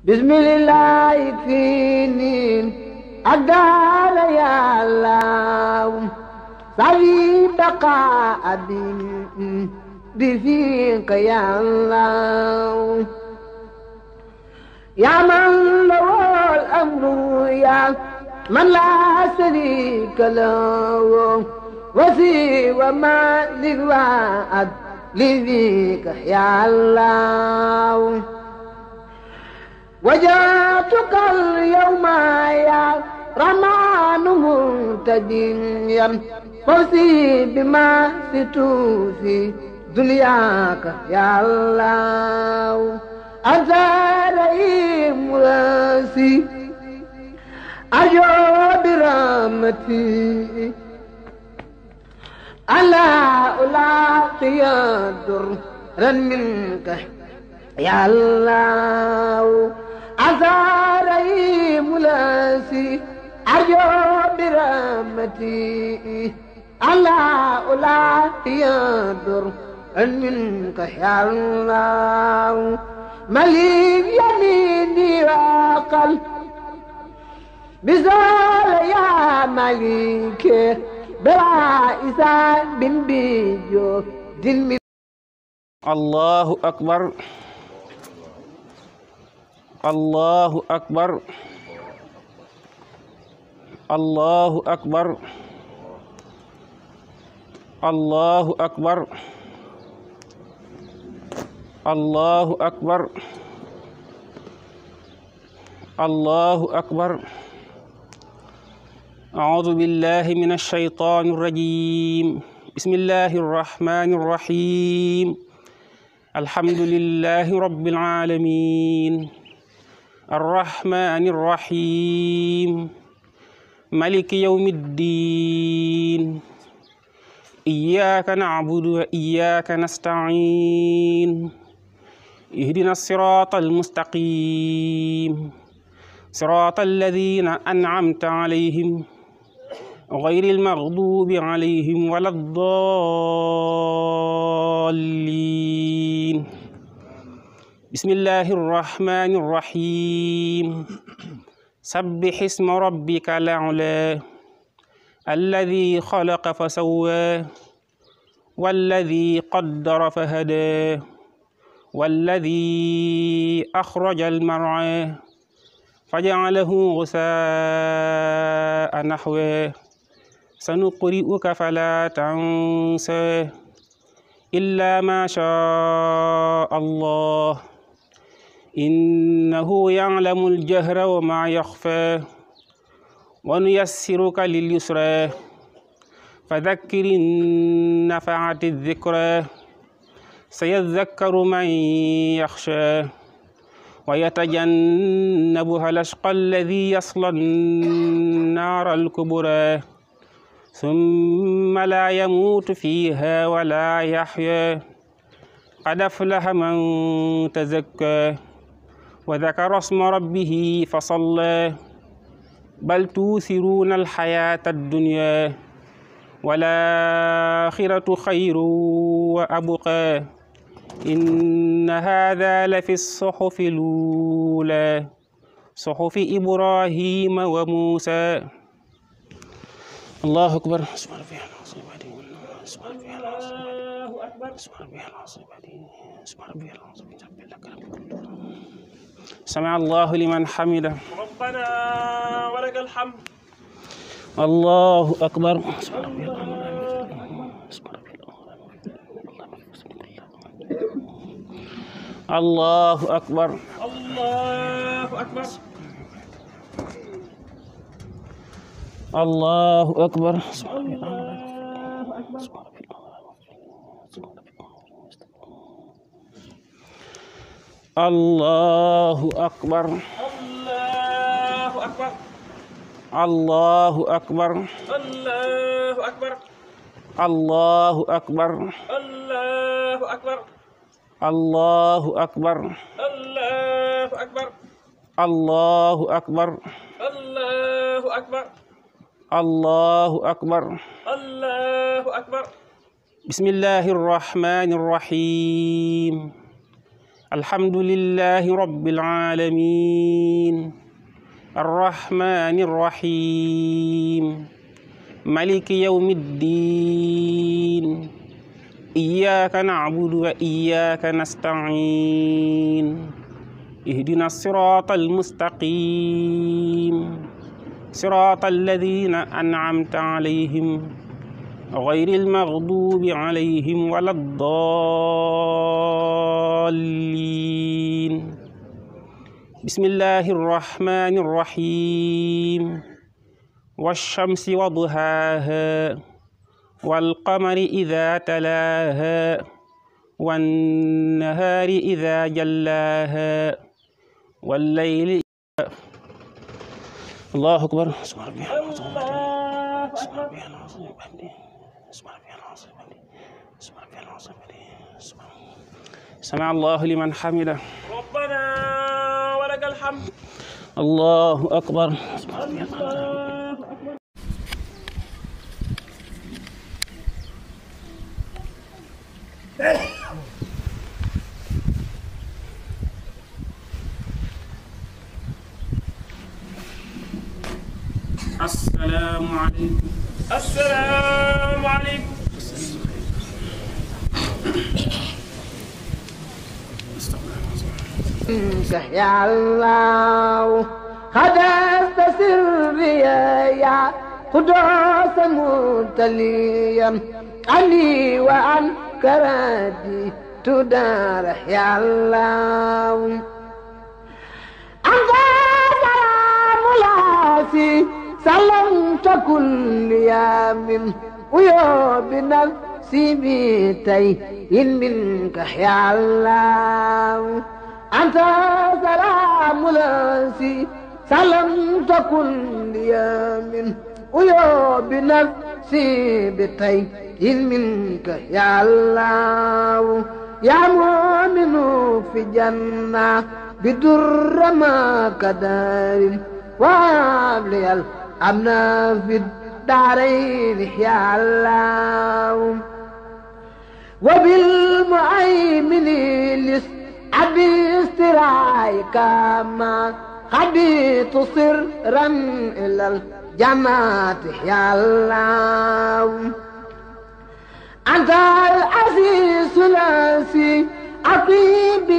بسم الله يكفيني أقدار يا الله صلي بقاء بفيك يا الله يا من له الأمر يا من لا شريك له وسوى ما للوعد لذيك يا الله وجاتك اليوم يا رمان منتديا فوزي بما ستوفي دنياك يا الله أنت رئيم راسي أجو برحمتي ألا ألاقي درا منك يا الله أزاري ملاسي أرجو برحمتي ألا ألا يدر منك يا الله مليك يميني وقل بزول يا مليك بلا إسان بن بيجو دين الله أكبر الله أكبر الله أكبر الله أكبر الله أكبر الله أكبر أعوذ بالله من الشيطان الرجيم بسم الله الرحمن الرحيم الحمد لله رب العالمين الرحمن الرحيم مالك يوم الدين إياك نعبد وإياك نستعين اهدنا الصراط المستقيم صراط الذين أنعمت عليهم غير المغضوب عليهم ولا الضالين بسم الله الرحمن الرحيم سبح اسم ربك الأعلى الذي خلق فسوى والذي قدر فهدى والذي أخرج المرعى فجعله غثاء نحوه سنقرئك فلا تنسى إلا ما شاء الله إنه يعلم الجهر وما يخفى ونيسرك لليسرى فذكر إن نفعت الذكرى سيذكر من يخشى ويتجنبها الأشقى الذي يصلى النار الكبرى ثم لا يموت فيها ولا يحيا قد أفلح من تزكى وذكر اسم ربه فصلى بل توثرون الحياة الدنيا والآخرة خير وأبقى إن هذا لفي الصحف الأولى صحف إبراهيم وموسى الله أكبر سبحان الله سبحان الله سبحان الله سمع الله لمن حمده ربنا ولك الحمد الله أكبر الله أكبر الله أكبر الله أكبر الله أكبر الله أكبر الله أكبر الله أكبر الله أكبر الله أكبر الله أكبر الله أكبر الله أكبر الله أكبر الله أكبر الله أكبر بسم الله الرحمن الرحيم alhamdulillahi rabbil alamin arrahmani rrahim maliki yawmi ddin iyyaka na'budu wa iyyaka nasta'in ihdina sirata almustaqim sirata alladhina an'amta alayhim ghayril maghdubi alayhim waladdallin bismillahir rahmanir rahim wash-shamsi wa duhaha wal qamari idha talaha wan nahari idha jallaha wal layli Allahu akbar sami Allahu liman hamida rabbana wa lakal hamd Allahu akbar assalaamu aleykum assalaamu aleykum يا الله خدست سري يا قدوس متليا عني وعن كرادي تدار يا الله أنت سلام لاسي سلمت كل يوم ويوم نفسي بيتي منك يا الله أنت سلام لاسي سلمت كل يوم ويوم نفسي بيتي منك يا الله يا مؤمن في جنة بدر ما كدار وابلي الأمن في الدارين يا الله وبالمؤمن لس أبي استرايك ما خبيت سرا إلى الجماعة يا الله أنت العزيز الأسي أطيب